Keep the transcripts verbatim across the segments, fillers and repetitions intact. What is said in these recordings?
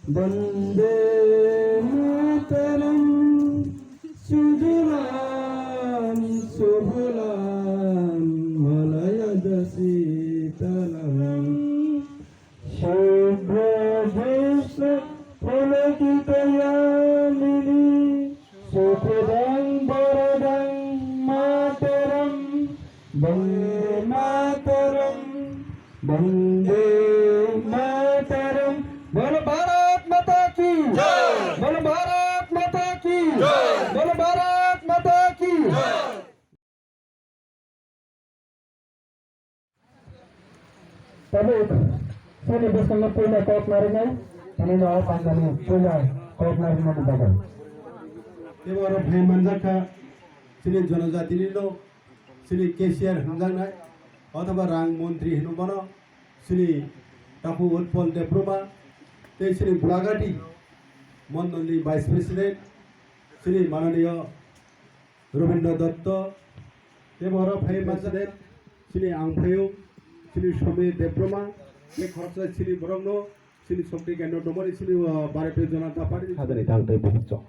Vande Mataram, Sujalam Sufalam, Malayada Sitalam, Shibra Dusra Pulakita Yamini, Sukhadang Varadang Mataram, Vande Mataram, Vande Mataram. Bolo Bharat Mata ki jai! Bolo Bharat Mata ki jai! Bolo Bharat Mata ki jai! Tabuk, sini bwskango puila kok narinai, tini no pangkani puila kok narinai ni bagwi. Tei oro phai manjakha, sini jonojatini no, sini cashier hwnjaknai, othoba rang montri hwnwi bono, sini Tapu Utpal Debbarma, tei sini Bulagati mondolni vice president, sini mananiyo Robindra Dotto, tei borok phai manjakha, sini ang phaio, sini Somir Debbarma, tei khoroksa sini borokno, sini Shakti Kendro Domari, sini, uh, Bharatiya Janata Party. Hadani tang tei bukhuk chok.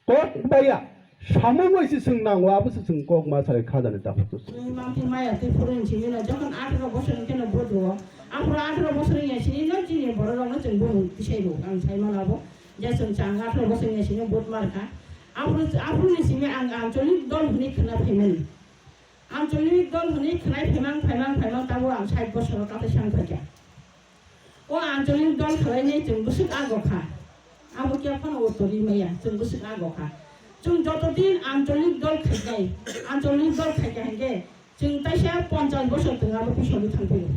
Kok baya, samung bai se chwng nango, abo se chwng kok ma sai khajani ta hutu. Chwng mangti maya tei phuruni simi no, jokhon atharo bosor ni keno vote rwo, aphuru atharo bosor ni simi no chini borok rok no chwng bumung tisai rwo, ang sai mano abo, je chwng chang atharo bosor ni simi vote mar kha, aphuru, aphuru ni simi ang anchalik dol hwnwi khwna phaimani. Anchalik dol hwnwi khwnai phaimang, phaimang, phaimang, tabo ang sait bosoro kathai sang phaikha. O anchalik dol khwlainai chwng bwswk ago kha. Abo khe phano uttor ri maya, chwng bwswk ago kha. Chwng joto din anchalik dol khainai, anchalik dol khaikha hinkhe chwng taisa ponchash bosor twng abo pisoni thangphio.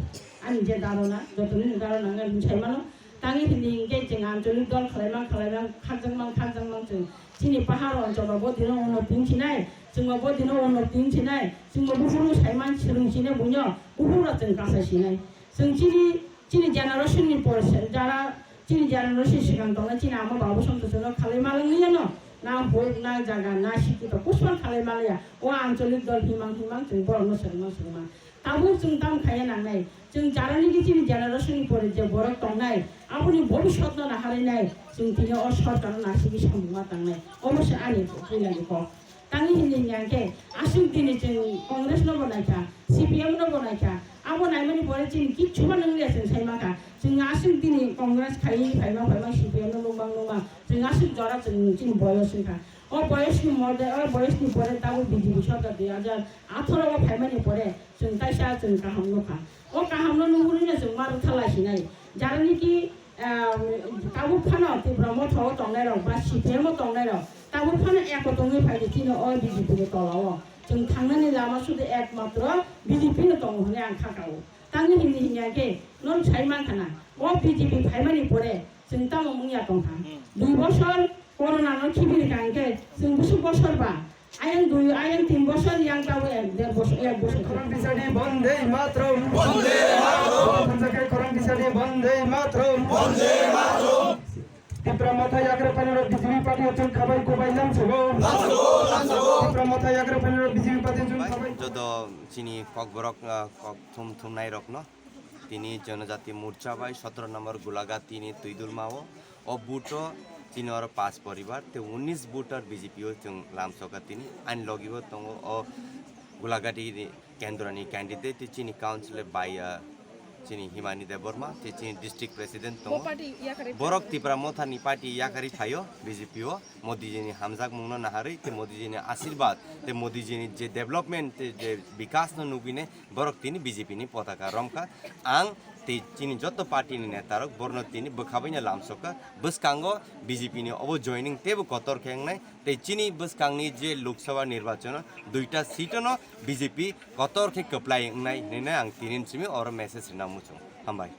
Ani je dharona, joto nini dharona wngkha bini sai mano. Tangwi hwnwi hinkhe chwng anchalik dol khwlaimang, khwlaimang, khakjakmang, khakjakmang chwng. Chini pahar oncholo bo dino unnoti wngsinai, chwngbo bo dino unnoti wngsinai, chwngbo buphuru saiman swrwngsinai buino, buphuru chwng kasaisinai. Chwng chini, chini generation ni por se, jara chini generation swkang tongnai, chini ama babu song to chwngno khalai malwng liya no, na huk, na jaga, na sikito, kusman khalai malaya. O anchalik dol himang himang chwng borokno swrwngmang swrwngmang. Tabuk chwng tam khaiya nangnai, chwng jara niki chini generation ni pore je borok tongnai, aboni bobiswt no naharwi nai, chwng tini o sorkar no naisingwi samungma tangnai. Obo se ani puila ni kok. Tangwi hwnwi hwnkhe, aswk dini chwng Congress no bo naikha, C P M no bo naikha, abo naimani pore chini kichu ma nwngliya chwng sai mankha. Chwng aswk dini Congress khaiwi phaima phaima C P M no nukmang nukmang, chwng aswk jora chwng chini boyos wngkha. O boyos ni mode, o boyos ni pore tabuk B J P sorkar dui hajar atharo o phaimani pore chwng kaisa chwng kaham nukha. O kaham no nugwi no chwng ma rwtha lai sinai. Jara niki, ah, tabuk phano Tipra Motha o tongnai rok ba C P M o tongnai rok tabuk phano eko tongwi phai di chini o B J P ni tola o. Chwng thangnani lama sudu ekmatro B J P no tongo hwnwi ang kha kao. Tangwi hwnwi hwnkhe norok sai mankha na, o B J P phaimani pore chwng tamo wngya tongkha? Dui bosor corona no khibiri ka hinkhe chwng bwswk bosor ba? Ayang dui, ayang tin bosor, yang tabo ek der bosor, ek bosor. Khorang tisani Bande Mataram. Bande Mataram. Khorang tisani Bande Mataram. Bande Mataram. Tipra Motha yagra panero B J P party o chwng khabai kubai lamsogo. Lamsogo, lamsogo. Tipra Motha yagra panero B J P party o chwng khabai. Joto chini kokborok, ah, kok thum thumnai rokno. Tini Jonojati Morcha bai sotoro number Gulagati ni Tuidulma o, o vote o tini oro panch poribar, te unnish voter B J P o chwng lamsoka tini. Ani logi o tongo o Gulagati ni kendra ni candidate, te chini councillor bai, ah, chini Himani Debbarma, te chini district president tongo. Borok Tipra Motha ni party yakarwi phaio B J P o. Modiji ni hamjakmung no naharwi, te Modiji ni ashirbad, te Modiji ni je development, te je bikas no nugwinai borok tini B J P ni potaka romkha. Ang tei chini joto party ni neta rok borno tini bwkhabaino lamsokha. Bwskango B J P ni obo joining teibo kotor khe wngnai, tei chini bwskangni je Lok Sabha nirbachono duita seat no B J P kotor khe kwplai wngnai hinwi ang tini simi oro message rwna muchung. Hambai.